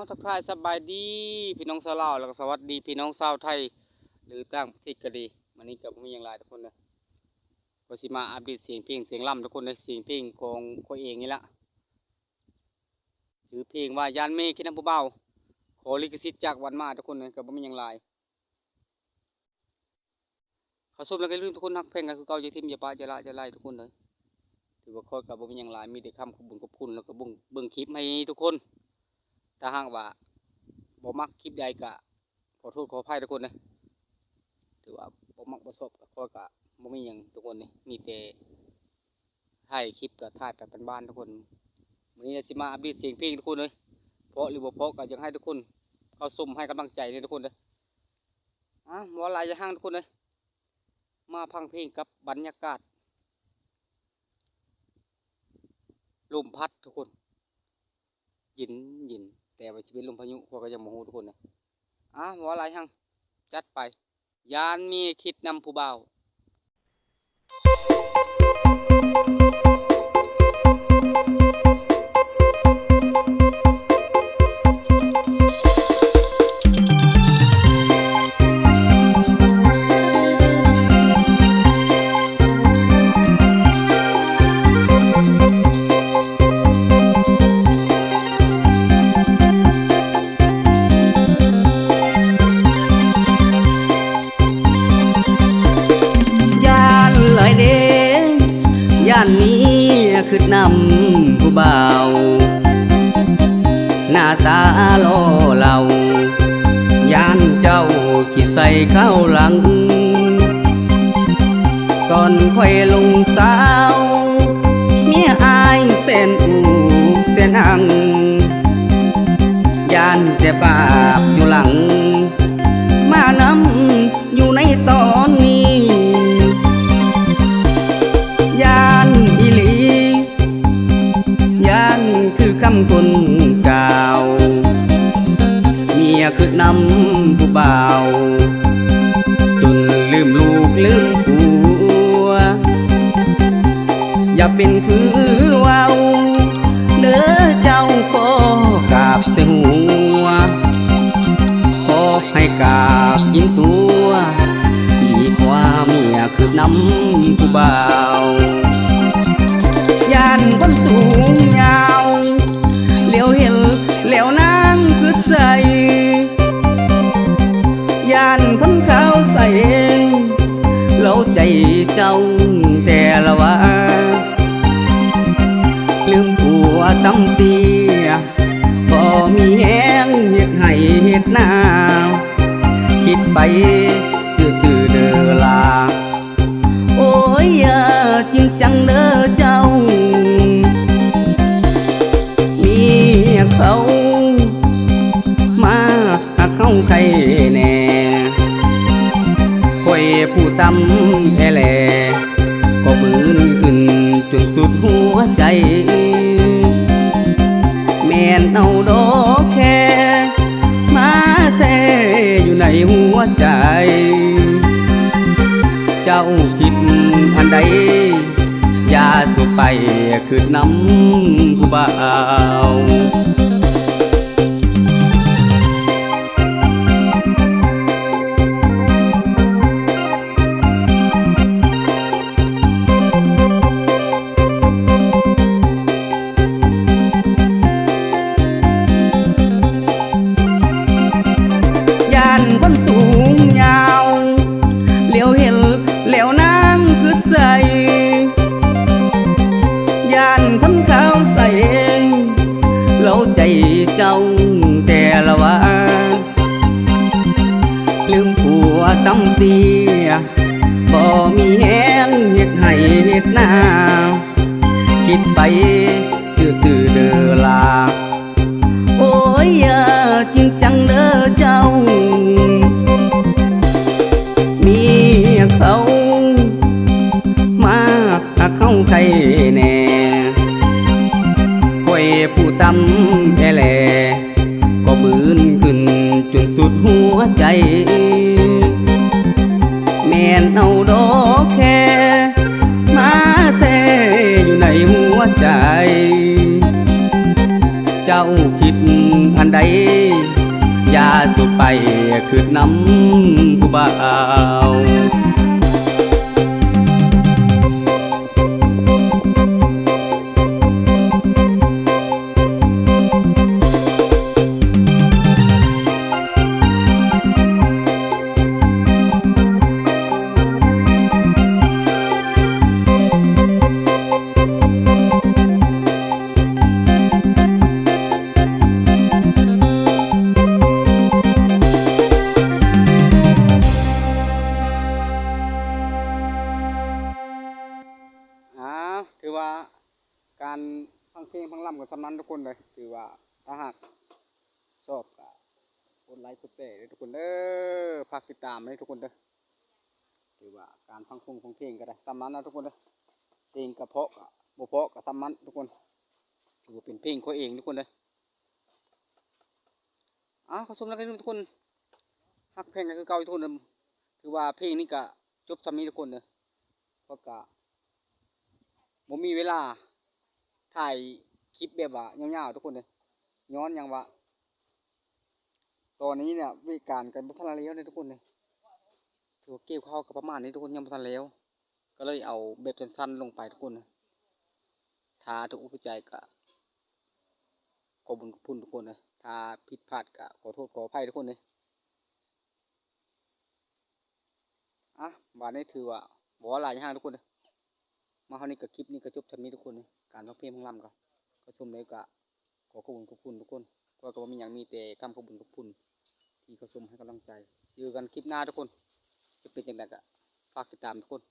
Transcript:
ທັກທາຍສະບາຍດີພີ່ນ້ອງຊາວລາວ ແລ້ວກໍສະຫວັດດີພີ່ນ້ອງຊາວໄທ ຫຼືຕ່າງປະເທດກໍດີ. ມື້ນີ້ກໍບໍ່ມີຫຍັງຫຼາຍທຸກຄົນເດີ ກໍຊິມາອັບເດດສຽງເພງສຽງລຳທຸກຄົນເດີ. ສຽງເພງຂອງຂ້ອຍເອງນີ້ລະ ຊື່ເພງວ່າ ຢ້ານແມ່ຄິດນຳຜູ້ບ່າວ ຂໍລິຂະສິດຈາກວັນມາທຸກຄົນເດີ. ກໍບໍ່ມີຫຍັງຫຼາຍ ເຂົ້າຊົມແລ້ວກໍຢ່າລືມທຸກຄົນ ຮັກແພງກັນຄືເກົ່າ ຢ່າຖິ້ມ ຢ່າປະ ຢ່າລະ ຢ່າໄລທຸກຄົນເດີ. ຖືວ່າຂ້ອຍກໍບໍ່ມີຫຍັງຫຼາຍ ມີແຕ່ຄຳຂອບບຸນຂອບຄຸນ ແລ້ວກໍເບິ່ງ ເບິ່ງຄລິບໃຫ້ທຸກຄົນ. ຖ້າຫາກວ່າບໍ່ມັກຄລິບໃດກໍຂໍໂທດຂໍອະໄພທຸກຄົນເດີ. ຖືວ່າບໍ່ມັກບໍ່ຊອບກໍ ຂ້ອຍກໍບໍ່ມີຫຍັງທຸກຄົນເດ້ ມີແຕ່ຖ່າຍຄລິບກໍຖ່າຍໄປບ້ານໆທຸກຄົນ. ມື້ນີ້ລະຊິມາອັບເດດສຽງເພງທຸກຄົນເອີຍ ເພາະຫຼືບໍ່ເພາະກໍຢາກໃຫ້ທຸກຄົນເຂົ້າຊົມໃຫ້ກຳລັງໃຈເດີທຸກຄົນເດີ. ອ່າ ບໍ່ຫຼາຍຢາກຮັ່ງທຸກຄົນເອີຍ ມາຟັງເພງກັບບັນຍາກາດລົມພັດທຸກຄົນ ເຢັນໆ ແຕ່ວ່າຊິເປັນລົມພາຍຸ ຂ້ອຍກໍຍັງບໍ່ຮູ້ທຸກຄົນເອີຍ. ອ່າ ບໍ່ຫຼາຍຮັ່ງ ຈັດໄປ ຢ້ານເມຍຄິດນຳຜູ້ບ່າວ. ຢ້ານຫຼາຍເດ້ ຢ້ານເມຍຄິດນຳຜູ້ບ່າວ ໜ້າຕາຫຼໍ່ເຫຼົ່າ ຢ້ານເຈົ້າຄິດໃສ່ຄາວຫຼັງ. ຕອນຂ້ອຍລົງສາວ ເມຍອ້າຍແສນອຸກແສນອັ່ງ ຢ້ານແຕ່ປາບຢູ່ຫຼັງ ມານຳຢູ່ໃນຕອນນີ້ ຢ້ານອີ່ຫຼີ ຢ້ານຄືຄຳຄົນກ່າວ ເມຍຄິດນຳຜູ້ບ່າວ ຈົນລືມລູກລືມຜົວ ຢ່າເປັນຄືເວົ້າເດີເຈົ້າ ຂໍກາບໃສ່ຫົວ ຂໍໃຫ້ກາບກິນຕົວ ດີກວ່າເມຍຄິດນຳຜູ້ບ່າວ. ຢ້ານຄົນສູງຍາວ ຫຼຽວເຫັນແລ້ວນາງຄິດໃສ່ ຢ້ານຄົນຂາວໃສ ເລົາໃຈເຈົ້າແຕ່ລະວ່າ ລືມຜົວຕ່ຳເຕ້ຍ ບໍ່ມີແຮງເຮັດໄຮ່ເຮັດນາ ຄິດໄປຊື່ໆເດີລາ ໂອ້ຍ ຢ່າຈິງຈັງເດີເຈົ້າ ເມຍເຂົາມາຮັກເຮົາໄຄແນ່ ຂ້ອຍຜູ້ຕ່ຳແອແລ ກໍບືນຂຶ້ນຈົນສຸດຫົວໃຈ ແມ່ນເອົາດອກແຄມາແຊ່ຢູ່ໃນຫົວໃຈ ເຈົ້າຄິດອັນໃດ ຢ່າສູ່ໄປຄິດນຳຜູ້ບ່າວ. ຢ້ານຄົນສູງຍາວ ຫຼຽວເຫັນແລ້ວນາງຄິດໃສ່ ຢ້ານຄົນຂາວໃສ ເລົາໃຈເຈົ້າແຕ່ລະວ່າ ລືມຜົວຕ່ຳເຕ້ຍ ບໍ່ມີແຮງເຮັດໄຮ່ເຮັດນາ ຄິດໄປຊື່ໆເດີລາ ໂອ້ຍ ຢ່າຈິງຈັງເດີເຈົ້າ ເມຍເຂົາມາຮັກເຮົາໄຄແນ່ ຂ້ອຍຜູ້ຕ່ຳແອແລ ກໍບືນຂຶ້ນຈົນສຸດຫົວໃຈ ແມ່ນເອົາດອກແຄມາແຊ່ຢູ່ໃນຫົວໃຈ ເຈົ້າຄິດອັນໃດ ຢ່າສູ່ໄປຄິດນຳຜູ້ບ່າວ. ອ່າ ຖືວ່າການຟັງເພງຟັງລຳກໍສ່ຳນັ້ນທຸກຄົນເດີ. ຖືວ່າຖ້າຫາກຊອບກໍກົດໄລກົດແຊເດີທຸກຄົນເດີ, ຝາກຕິດຕາມເດີທຸກຄົນເດີ. ຖືວ່າການຟັງຄົງຟັງເພງກໍໄດ້ສ່ຳນັ້ນນະທຸກຄົນເດີ. ເພງກໍເພາະ ກໍບໍ່ເພາະກໍສ່ຳນັ້ນທຸກຄົນ. ຖືວ່າເປັນເພງຂ້ອຍເອງທຸກຄົນເດີ. ອ້າວ ຂໍຊົມນຳກັນທຸກຄົນ, ຮັກແພງກັນຄືເກົ່າທຸກຄົນເດີ. ຖືວ່າເພງນີ້ກະຈົບສ່ຳນີ້ທຸກຄົນເດີ. ເພາະກະບໍ່ມີເວລາຖ່າຍຄລິບແບບວ່າຍາວໆທຸກຄົນເດີ. ຍ້ອນຫຍັງວະ ຕອນນີ້ເນຍ ວຽກການກໍບໍ່ທັນລະແລ້ວເດ້ທຸກຄົນເດ້. ຖືວ່າກ່ຽວເຂົ້າກໍປະມານນີ້ທຸກຄົນ ຍັງບໍ່ທັນແລ້ວ, ກໍເລີຍເອົາແບບສັ້ນໆລົງໄປທຸກຄົນ. ຖ້າຖືກອົກຖືກໃຈກໍຂໍບຸນຂອບຄຸນທຸກຄົນເດີ, ຖ້າຜິດພາດກໍຂໍໂທດຂໍອະໄພທຸກຄົນເດີ. ອ່ະ ບາດນີ້ຖືວ່າບໍ່ຫຼາຍຢ່າງທຸກຄົນເດີ. ມາຮອດນີ້ກໍ ຄລິບນີ້ກໍຈົບສ່ຳນີ້ທຸກຄົນເດີ. ການຟັງເພງຟັງລຳກໍ ກໍຊົມແລ້ວກໍ ຂໍຂອບຄຸນຂອບຄຸນທຸກຄົນ. ຂ້ອຍກໍບໍ່ມີຫຍັງ ມີແຕ່ຄຳຂອບຄຸນຂອບຄຸນທີ່ເຂົ້າຊົມໃຫ້ກຳລັງໃຈ. ເຈີກັນຄລິບໜ້າທຸກຄົນ, ຈະເປັນຈັ່ງໃດກໍຝາກຕິດຕາມທຸກຄົນ.